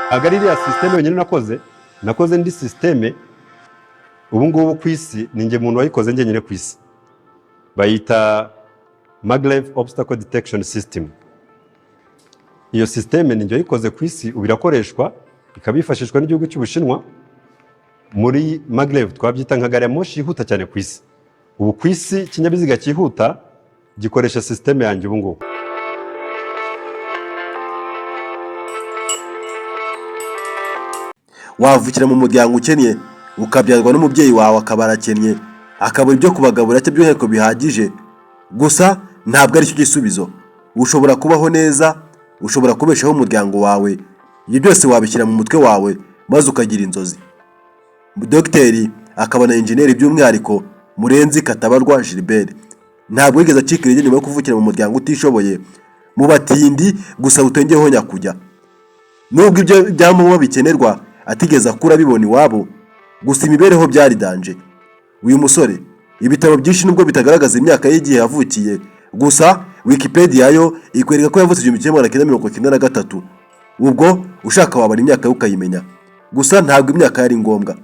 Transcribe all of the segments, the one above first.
Ntabwo ari iriya système yonyine nakoze. Nakoze indi système. Ubu ngubu ku isi ni njye muntu wayikoze njyenyine ku isi. Bayita Maglev Obstacle Detection System. Iyo système ni njye wayikoze ku isi. Ubu irakoreshwa, ikaba yifashishwa n'igihugu cy'Ubushinwa muri Maglev. Twabyita nka gari ya moshi yihuta cyane ku isi. Ubu ku isi ikinyabiziga cyihuta gikoresha système yanjye ubu ngubu. Wavukira mu muryango ukennye, ukabyarwa n'umubyeyi wawe akaba arakennye, akabura ibyo kubagaburira cye by'umwihariko bihagije. Gusa ntabwo aricyo gisubizo. Ushobora kubaho neza, ushobora kubeshaho umuryango wawe. Ibyo byose wabishyira mu mutwe wawe maze ukagira inzozi. Dogiteri akaba na injeniyeri by'umwihariko, Murenzi Katabarwa Gilbert, ntabwo yigeze acika intege nyuma yo kuvukira mu muryango utishoboye, mu batindi gusa utengeho nyakujya. Nubwo ibyo byangombwa bikenerwa atigeze akura abibona iwabo, gusa imibereho byari danger. Uyu musore, ibitabo byinshi nubwo bitagaragaza imyaka y'igihe yavukiye, gusa Wikipedia yo ikwereka ko yavutse 1993. Ubwo ushaka wabara imyaka ye ukayimenya. Gusa ntabwo imyaka yari ngombwa,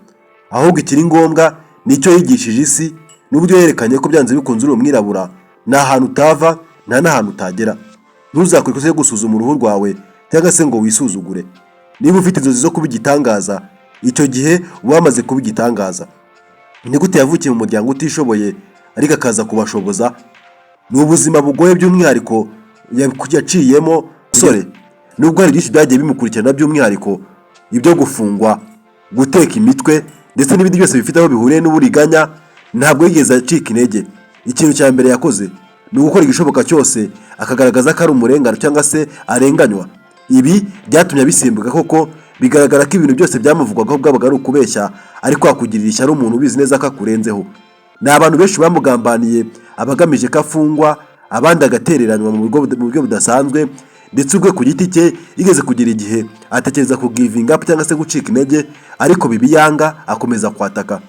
ahubwo ikiri ngombwa ni icyo yigishije isi n'uburyo yerekanye ko byanze bikunze uri umwirabura nta hantu utava, nta n'ahantu utagera. Ntuzakore ikosa ryo gusuzuma uruhu rwawe cyangwa se ngo wisuzugure. Niba ufite inzozi zo kuba igitangaza, icyo gihe uba wamaze kuba igitangaza. Ni gute yavukiye mu muryango utishoboye ariko akaza kubashoboza? Ni ubuzima bugoye by'umwihariko yaciyemo musore. Nubwo hari byinshi byagiye bimukurikirana, by'umwihariko ibyo gufungwa, guteka imitwe ndetse n'ibindi byose bifite aho bihuriye n'uburiganya, ntabwo yigeze acika intege. Ikintu cya mbere yakoze ni ugukora igishoboka cyose akagaragaza ko ari umurengano cyangwa se arenganywa. Ibi byatumye abisimbuka koko, bigaragara ko ibintu byose byamuvugwagaho bwabaga ari ukubeshya, ariko wakugirira ishyari umuntu ubizi neza ko akurenzeho. Ni abantu benshi bamugambaniye, abagamije ko afungwa, abandi agatereranywa mu buryo budasanzwe. Ndetse ubwe ku giti cye yigeze kugira igihe atekereza ku giving up cyangwa se gucika intege, ariko bibiyanga, akomeza kwataka.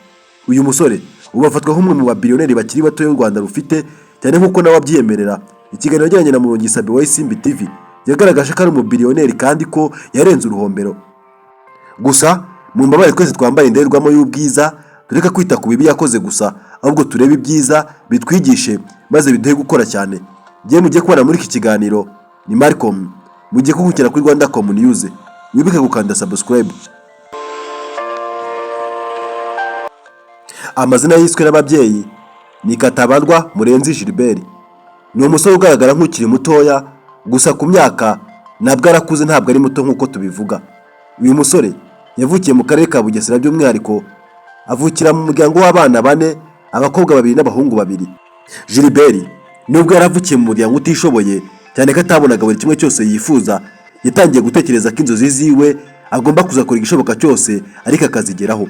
Uyu musore ubu afatwa nk'umwe mu babiliyoneri bakiri bato y'u Rwanda rufite, cyane nk'uko nawe abyiyemerera. Ikiganiro yagiranye na Murungi Sabe wa Isimbi TV yagaragaje ko ari umubiliyoneri kandi ko yarenze uruhombero. Gusa mu mbabare, twese twambaye indorerwamo y'ubwiza, tureke kwita ku bibi yakoze gusa, ahubwo turebe ibyiza bitwigishe maze biduhe gukora cyane. Ngiye mugiye kubona muri iki kiganiro ni Malcolm, mugiye kukurikira kuri Rwanda Com News. Wibuke gukanda subscribe. Amazina yiswe n'ababyeyi ni Katabarwa Murenzi Gilbert. Ni umusore ugaragara nk'ukiri mutoya, gusa ku myaka ntabwo arakuze, ntabwo ari muto nk'uko tubivuga. Uyu musore yavukiye mu karere ka Bugesera, by'umwihariko avukira mu muryango w'abana bane, abakobwa babiri n'abahungu babiri. Gilbert, nubwo yaravukiye mu muryango utishoboye cyane ko atabonaga buri kimwe cyose yifuza, yatangiye gutekereza ko inzozi ziwe agomba kuzakora igishoboka cyose ariko akazigeraho.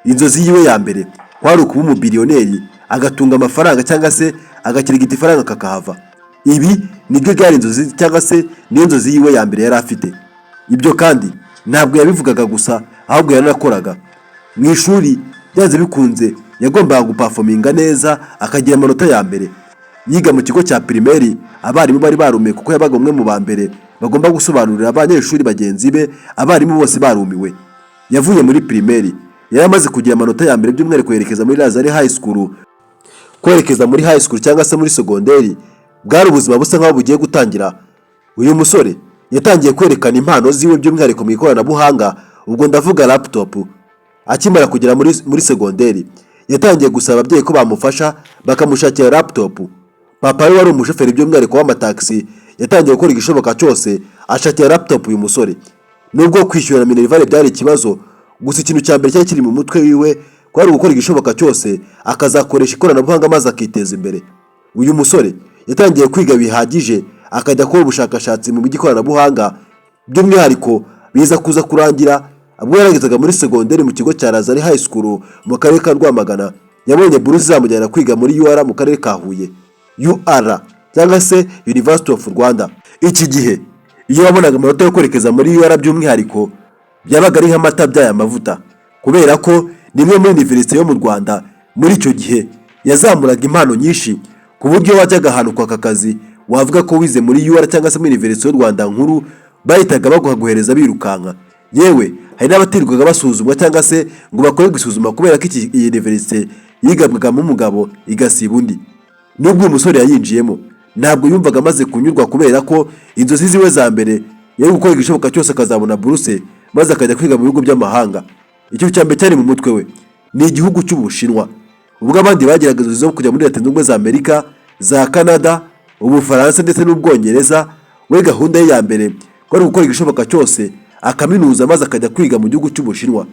Inzozi yiwe ya mbere kwari ukuba umubiliyoneri, agatunga amafaranga cyangwa se agakirigita ifaranga kakahava. Ibi nibyo byari inzozi cyangwa se niyo nzozi yiwe ya mbere yari afite. Ibyo kandi ntabwo yabivugaga gusa, ahubwo yaranakoraga. Mu ishuri byanze bikunze yagombaga guperforminga neza, akagira amanota ya mbere. Yiga mu kigo cya primaire, abarimu bari barumiwe kuko yabaga umwe mu ba mbere bagomba gusobanurira abanyeshuri bagenzi be, abarimu bose barumiwe. Yavuye muri primaire yari amaze kugira amanota ya mbere, by'umwihariko yerekeza muri Lazare High School. Kwerekeza muri high school cyangwa se muri segonderi bwari ubuzima busa nkaho bugiye gutangira. Uyu musore yatangiye kwerekana impano ziwe, by'umwihariko mu ikoranabuhanga, ubwo ndavuga laptop. Akimara kugera muri segonderi yatangiye gusaba ababyeyi ko bamufasha bakamushakira laptop. Papa we wari umushoferi, by'umwihariko w'amatagisi, yatangiye gukora igishoboka cyose ashakira laptop uyu musore. Nubwo kwishyura minerval byari ikibazo, gusa ikintu cya mbere cyari kiri mu mutwe wiwe kwari ugukora igishoboka cyose akazakoresha ikoranabuhanga maze akiteza imbere. Uyu musore yatangiye kwiga bihagije, akajya akora ubushakashatsi mu by'ikoranabuhanga by'umwihariko. Biza kuza kurangira ubwo yarangizaga muri segonderi mu kigo cya Lazare High School mu karere ka Rwamagana, yabonye buruse izamujyana kwiga muri UR mu karere ka Huye, UR cyangwa se University of Rwanda. Iki gihe iyo wabonaga amanota yo kwerekeza muri UR, by'umwihariko byabaga ari nk'amata abyaye amavuta, kubera ko ni imwe muri université yo mu Rwanda muri icyo gihe yazamuraga impano nyinshi, ku buryo wajyaga ahantu kwaka akazi wavuga ko wize muri UR cyangwa se muri Université y'u Rwanda nkuru, bahitaga baguha guhereza birukanka. Yewe, hari n'abatirirwaga basuzumwa cyangwa se ngo bakorerwe isuzuma, kubera ko iyi université yigabwagamo umugabo igasiba undi. Nubwo uyu musore yayinjiyemo, ntabwo yumvaga amaze kunyurwa, kubera ko inzozi ziwe za mbere yari gukora igishoboka cyose akazabona buruse, maze akajya kwiga mu bihugu by'amahanga. Icyo cya mbere cyari mu mutwe we ni igihugu cy'Ubushinwa. Ubwo abandi bagiraga inzozi zo kujya muri Leta Zunze Ubumwe za Amerika, za Canada, Ubufaransa ndetse n'Ubwongereza, we gahunda ye ya mbere kwari gukora igishoboka cyose akaminuza, maze akajya kwiga mu gihugu cy'Ubushinwa.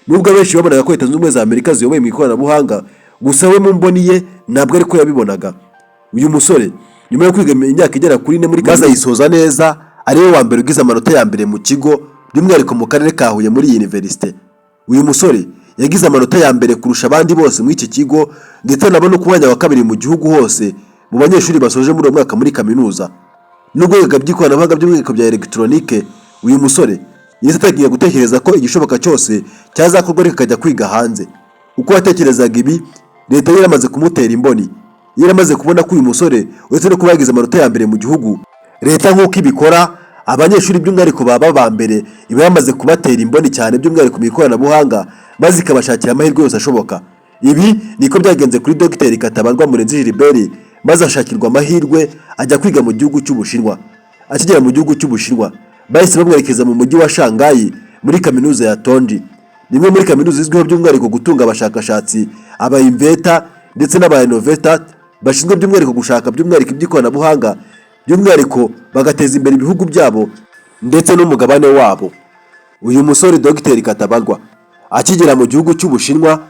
Nubwo abenshi babonaga ko Leta Zunze Ubumwe za Amerika ziyoboye mu ikoranabuhanga, gusa we mu mboni ye ntabwo ariko yabibonaga. Uyu musore, nyuma yo kwiga imyaka igera kuri 4 muri kaminuza, ayisoza neza, ariwe wa mbere ugize amanota ya mbere mu kigo, by'umwihariko mu karere ka Huye. Muri iyi université, uyu musore yagize amanota ya mbere kurusha abandi bose muri iki kigo, ndetse anabona ku mwanya wa kabiri mu gihugu hose mu banyeshuri basoje muri uwo mwaka muri kaminuza. Nubwo yigaga by'ikoranabuhanga, by'umwihariko bya elegitoronike, uyu musore yahise atangiye gutekereza ko igishoboka cyose cyazakorwa ariko akajya kwiga hanze. Uko yatekerezaga ibi, leta yari yaramaze kumutera imboni, yaramaze kubona ko uyu musore, uretse no kuba yagize amanota ya mbere mu gihugu, leta nk'uko ibikora, abanyeshuri by'umwihariko baba ba mbere iba yamaze kubatera imboni cyane, by'umwihariko mu ikoranabuhanga, maze ikabashakira amahirwe yose ashoboka. Ibi niko byagenze kuri Dogiteri Katabarwa Murenzi Gilbert, maze ashakirwa amahirwe ajya kwiga mu gihugu cy'Ubushinwa. Akigera mu gihugu cy'Ubushinwa, bahise bamwerekeza mu mujyi wa Shanghai muri kaminuza ya Tongji. Ni imwe muri kaminuza izwiho by'umwihariko gutunga abashakashatsi, aba inventor ndetse n'aba innovator, bashinzwe by'umwihariko gushaka by'umwihariko iby'ikoranabuhanga, by'umwihariko bagateza imbere ibihugu byabo ndetse n'umugabane wabo. Uyu musore Dogiteri Katabarwa akigera mu gihugu cy'Ubushinwa,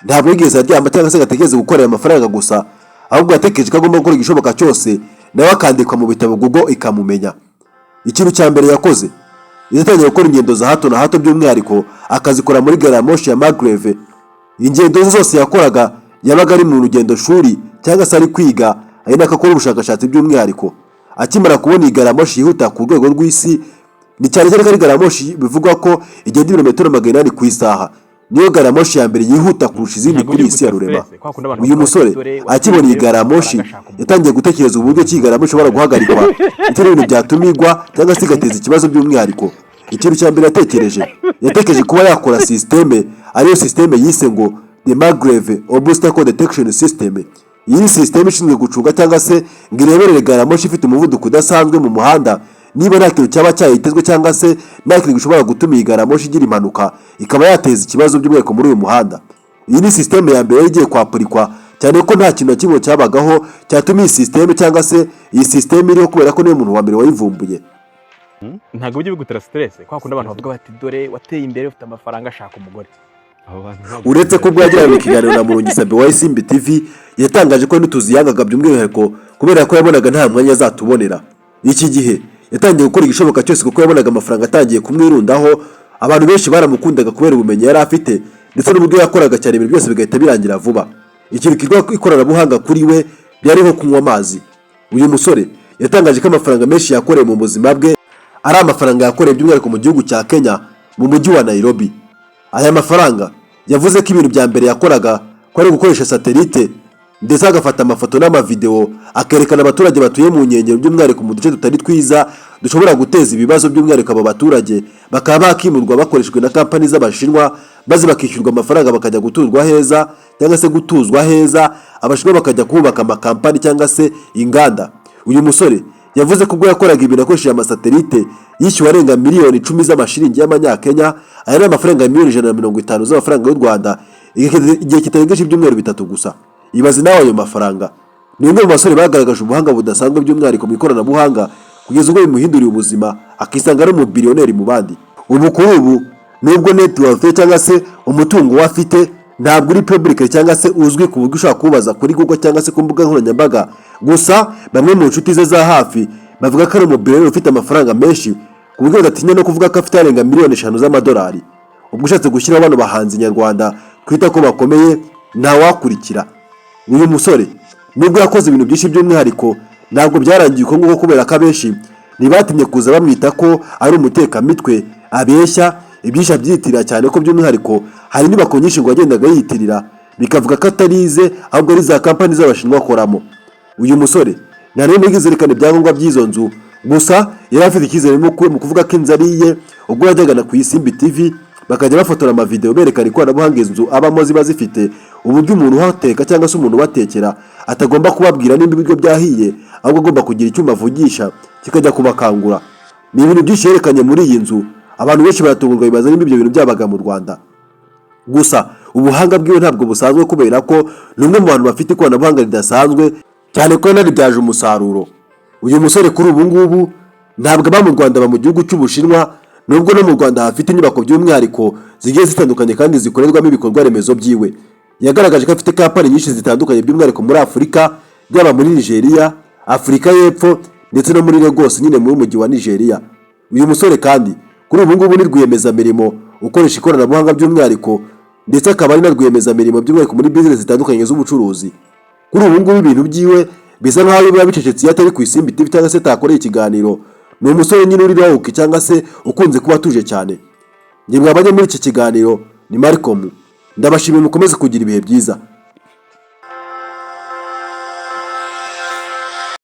ntabwo yigeze aryama cyangwa se ngo atekereze gukorera amafaranga gusa, ahubwo yatekereje ko agomba gukora igishoboka cyose nawe akandikwa mu bitabo, Google ikamumenya. Ikintu cya mbere yakoze, yatangiye gukora ingendo za hato na hato, by'umwihariko akazikora muri gari ya moshi ya Maglev. Ingendo ze zose yakoraga yabaga ari mu rugendo shuri cyangwa se ari kwiga, ari nako akora ubushakashatsi. By'umwihariko akimara kubona iyi gari ya moshi yihuta ku rwego rw'isi, ni cyane cyane ko ari gari ya moshi bivugwa ko igenda ibirometero 800 ku isaha, niyo gari ya moshi ya mbere yihuta kurusha izindi Ntabwo kuri uri iyi si ya gutera rurema. stress, kwa kundi abantu Uyu bavuga musore bati, "Dore, akibona iyi wateye gari ya moshi, amafaranga, ashaka umugore." yatangiye gutekereza uburyo ki iyi gari ya moshi ishobora guhagarikwa ndetse n'ibintu byatuma igwa cyangwa se igateza ikibazo. By'umwihariko ikintu cya mbere yatekereje, yatekereje kuba yakora sisiteme, ariyo sisiteme yise ngo the Maglev Obstacle Detection System. Iyi ni sisiteme ishinzwe gucunga cyangwa se ngo ireberere gari ya moshi ifite umuvuduko udasanzwe mu muhanda, niba nta kintu cyaba cyayitezwe cyangwa se nta kintu gishobora gutuma iyi gari ya moshi igira impanuka ikaba yateza ikibazo, by'umwihariko muri uyu muhanda. Iyi ni sisiteme ya mbere yari igiye kwapurikwa, cyane ko nta kintu na kimwe cyabagaho cyatuma iyi sisiteme cyangwa se iyi sisiteme iriho, kubera ko niwe muntu wa mbere wayivumbuye. Ntabwo bijya bigutera stress, kwa kundi abantu bavuga bati, "Dore wateye imbere, ufite amafaranga, ashaka umugore." Abo bantu ntabwo Uretse ko ubwo yagiranaga ikiganiro na Murungi Sabe wa Isimbi TV, yatangaje ko n'utuzi yangaga, by'umwihariko kubera ko yabonaga nta mwanya azatubonera. Iki gihe yatangiye gukora igishoboka cyose, kuko yabonaga amafaranga atangiye kumwirundaho. Abantu benshi baramukundaga kubera ubumenyi yari afite ndetse n'uburyo yakoraga cyane, ibintu byose bigahita birangira vuba. Ikintu kitwa ikoranabuhanga kuri we byari nko kunywa amazi. Uyu musore yatangaje ko amafaranga menshi yakoreye mu buzima bwe ari amafaranga yakoreye by'umwihariko mu gihugu cya Kenya, mu mujyi wa Nairobi. Aya mafaranga, yavuze ko ibintu bya mbere yakoraga ko ari gukoresha satelite, ndetse agafata amafoto n'amavidewo, akerekana abaturage batuye mu nkengero, by'umwihariko mu duce tutari twiza dushobora guteza ibibazo. By'umwihariko abo baturage bakaba bakimurwa bakoreshejwe na kampani z'Abashinwa, maze bakishyurwa amafaranga, bakajya guturwa heza cyangwa se gutuzwa heza, Abashinwa bakajya kuhubaka amakampani cyangwa se inganda. Uyu musore yavuze ko ubwo yakoraga ibintu akoresheje amasatelite, yishyuwe arenga miliyoni 10 z'amashiringi y'amanyakenya. Aya ni amafaranga miliyoni 150 z'amafaranga y'u Rwanda, igihe kitarengeje ibyumweru 3 gusa. Ibaze nawe ayo mafaranga. Ni umwe mu basore bagaragaje ubuhanga budasanzwe, by'umwihariko mu ikoranabuhanga, kugeza ubwo bimuhinduriye ubuzima, akisanga ari umubiliyoneri mu bandi. Ubu kuri ubu, nubwo net worth cyangwa se umutungo we afite ntabwo uri public cyangwa se uzwi ku buryo ushobora kuwubaza kuri Google cyangwa se ku mbuga nkoranyambaga, gusa bamwe mu nshuti ze za hafi bavuga ko ari umubiliyoneri ufite amafaranga menshi, ku buryo badatinya no kuvuga ko afite arenga miliyoni 5 z'amadolari. Ubwo ushatse gushyiraho bano bahanzi nyarwanda twita ko bakomeye, ntawakurikira uyu musore. Nubwo yakoze ibintu byinshi, by'umwihariko ntabwo byarangiye uko nguko, kubera ko abenshi ntibatinye kuza bamwita ko ari umutekamitwe, abeshya, ibyinshi abyiyitirira, cyane ko by'umwihariko hari inyubako nyinshi ngo yagendaga yiyitirira, bikavuga ko atarize, ahubwo ari za kampani z'Abashinwa akoramo. Uyu musore nta n'imwe yigeze yerekana ibyangombwa by'izo nzu. Gusa yari afite icyizere mu kuvuga ko inzu ari iye. Ubwo yajyaga na ku Isimbi TV, bakajya bafotora amavideo berekana ikoranabuhanga inzu abamo ziba zifite, uburyo umuntu uhateka cyangwa se umuntu ubatekera atagomba kubabwira nimba ibiryo byahiye, ahubwo agomba kugira icyuma avugisha kikajya kubakangura. Ni ibintu byinshi yerekanye muri iyi nzu, abantu benshi baratungurwa, bibaza nimba ibyo bintu byabaga mu Rwanda. Gusa ubuhanga bwiwe ntabwo busanzwe, kubera ko ni umwe mu bantu bafite ikoranabuhanga ridasanzwe cyane, ko yanaribyaje umusaruro. Uyu musore kuri ubu ngubu ntabwo aba mu Rwanda, aba mu gihugu cy'Ubushinwa, nubwo no mu Rwanda hafite inyubako by'umwihariko zigiye zitandukanye kandi zikorerwamo ibikorwa remezo byiwe. Yagaragaje ko afite kampani nyinshi zitandukanye, by'umwihariko muri Afurika, yaba muri Nigeria, Afurika y'Epfo ndetse no muri Lagos nyine muri mujyi wa Nigeria. Uyu musore kandi kuri ubu ngubu ni rwiyemezamirimo ukoresha ikoranabuhanga by'umwihariko, ndetse akaba ari na rwiyemezamirimo by'umwihariko muri bizinesi zitandukanye z'ubucuruzi. Kuri ubu ngubu ibintu byiwe bisa nk'aho biba bicecetse iyo atari ku Isimbi TV cyangwa se atakoreye ikiganiro. Ni umusore nyine uri low-key cyangwa se ukunze kuba atuje cyane. Njye mwabanye muri iki kiganiro ni Malcolm, ndabashimiye, mukomeze kugira ibihe byiza.